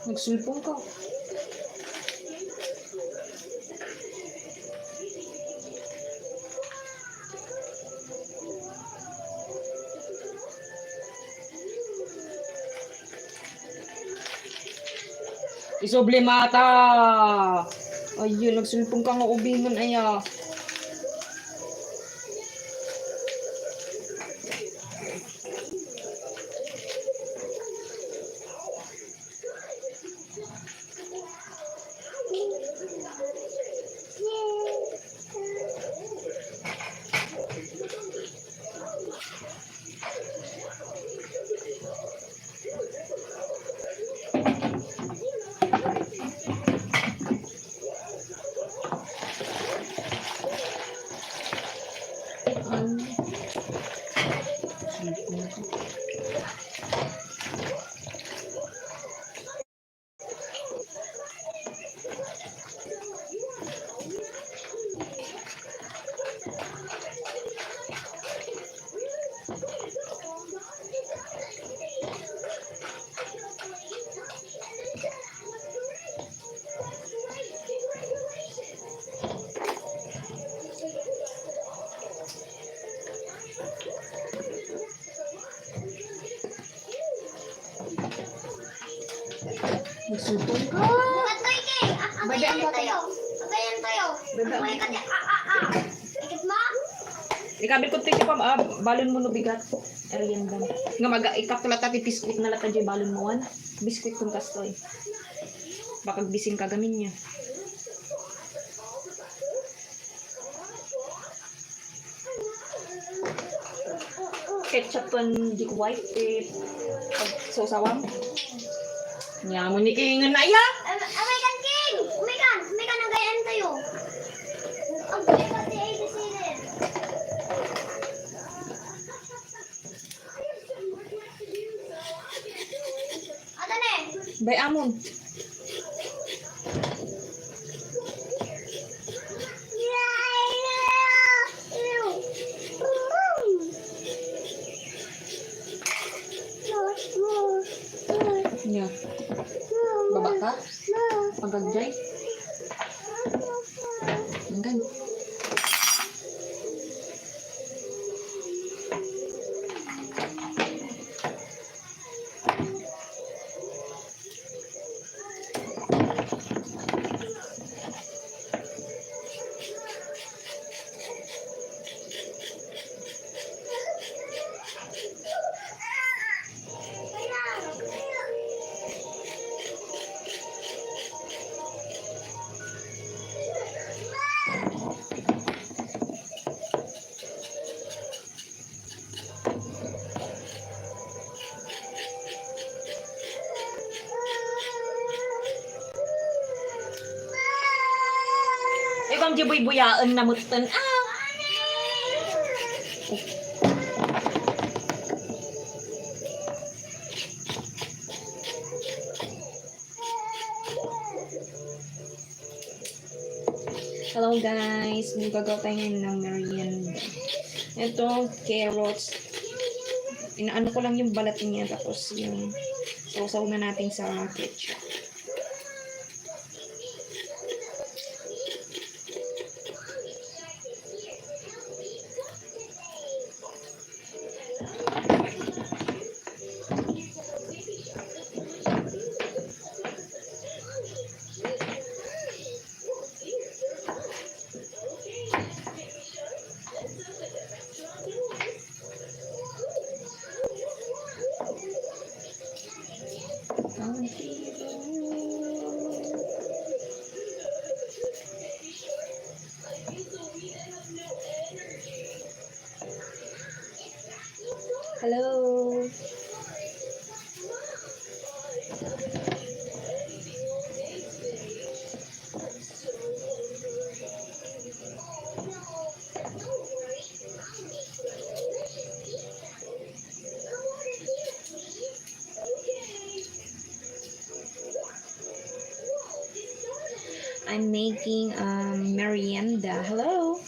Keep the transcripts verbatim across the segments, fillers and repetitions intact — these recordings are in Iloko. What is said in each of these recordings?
Nagsulpong ka. Isublimata! Ayun, nagsulpong ka nga ubingan, aya. Nagsulpong ka. Bagayan tayo. Bagayan tayo. Bagayan tayo. Ikit mo? Ikabil ko tayo pa, ah, balon mo no bigat. Arian dan. Nga maga, ikapto lata ti biskuit na lata di balon mo, wan. Biskuit kung kastoy. Baka bising ka gamin niya. Ketchup ken di ko wipe, eh, pag sawsawam. Nya, mo ni King na iya? Am-, amay kan, King! Amay kan! Amay kan, ang gayaan tayo. Ang gayaan tayo, ay, kasi rin. Ata na eh. Bay amon. Nya. Baba ka? Pagagday? Hanggan. Ikaw, di buybuyaen na mutten. Ah! Hello guys, maggagawa tayo ngayon ng merienda. Ito, carrots. Inaano ko lang yung balat niya, tapos yung sausaw na natin sa ketchup. Hello. I'm making, um, merienda. Hello.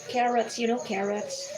Carrots, you know, carrots.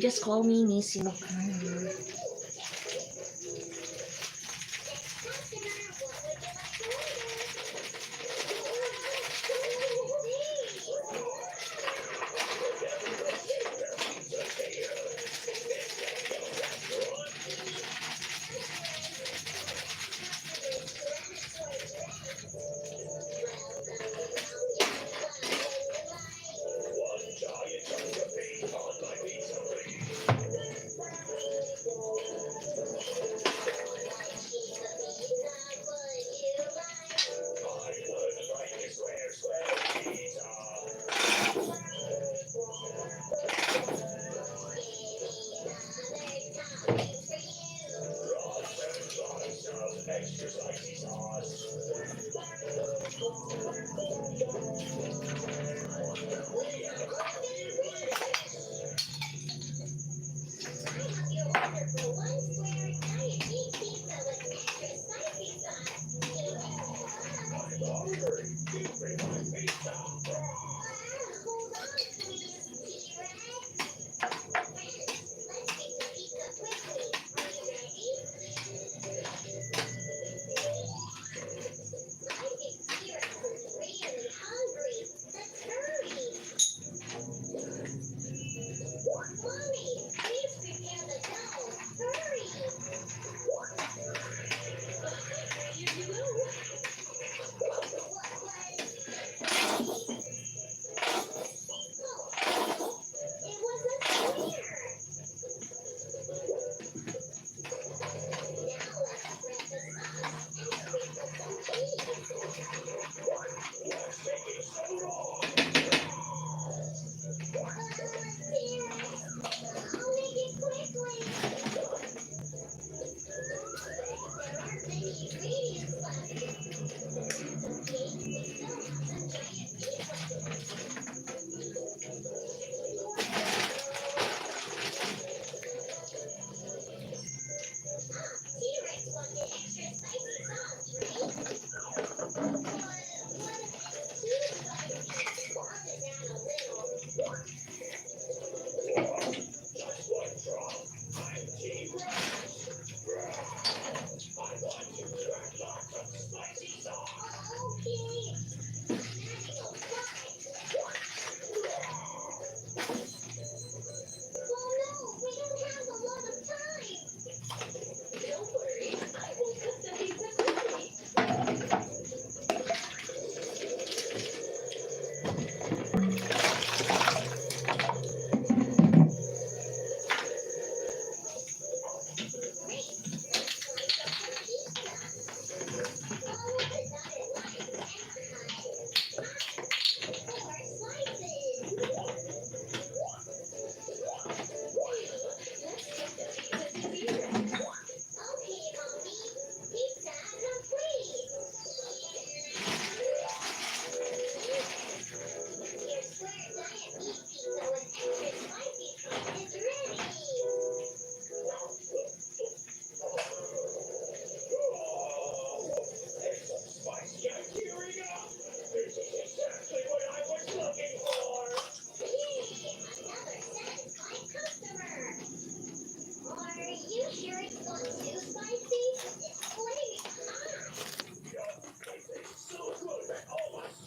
Just call me Miss Ilocano.